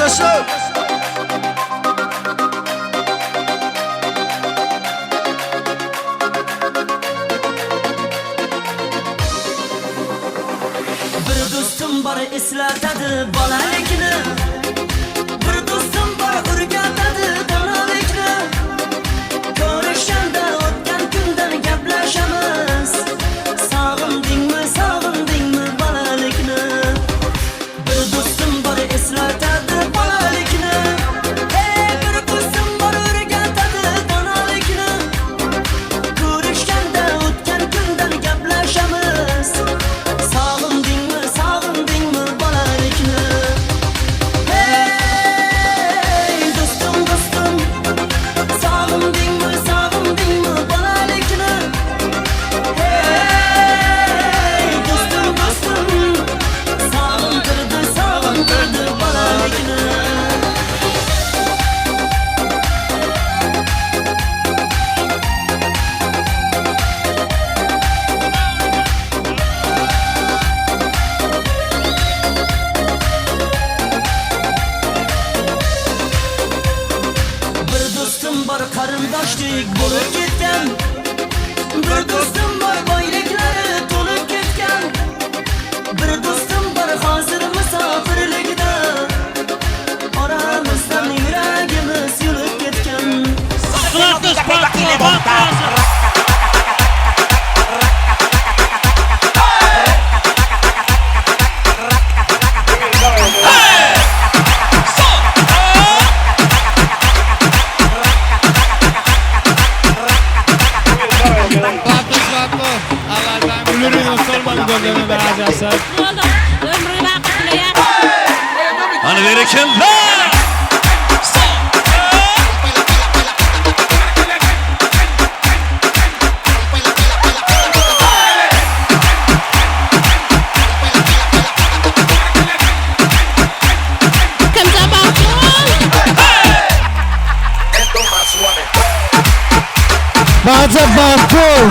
Do'stlar. Bir do'stim bor, eslatadi bolalikni. Bir do'stim bor, o'rgatadi donolikni. Ko'rishganda o'tgan kundan gaplashamiz. Sog'indingmi, sog'indingmi bolalikni? Bir do'stim bor, eslatadi bolalikni. Hey, bir do'stim bor, o'rgatadi donolikni. Ko'rishganda o'tgan kundan gaplashamiz. Sog'indingmi, sog'indingmi bolalikni? Hey, do'stim, do'stim, sog'indingmi, sog'indingmi bolalikni? Hey, do'stim, do'stim, sog'intirdi, sog'intirdi bolalikni. Bir do'stim bor, qarindoshdek bo'lib ketgan. Bir do'stim bor, boyliklari to'lib ketgan. Bir do'stim bor, hozir musofirlikda. Oramizdan yuragimiz yulib ketgan. Atlas Baxtiyor. Hani berekella. Baza Baxtiyor.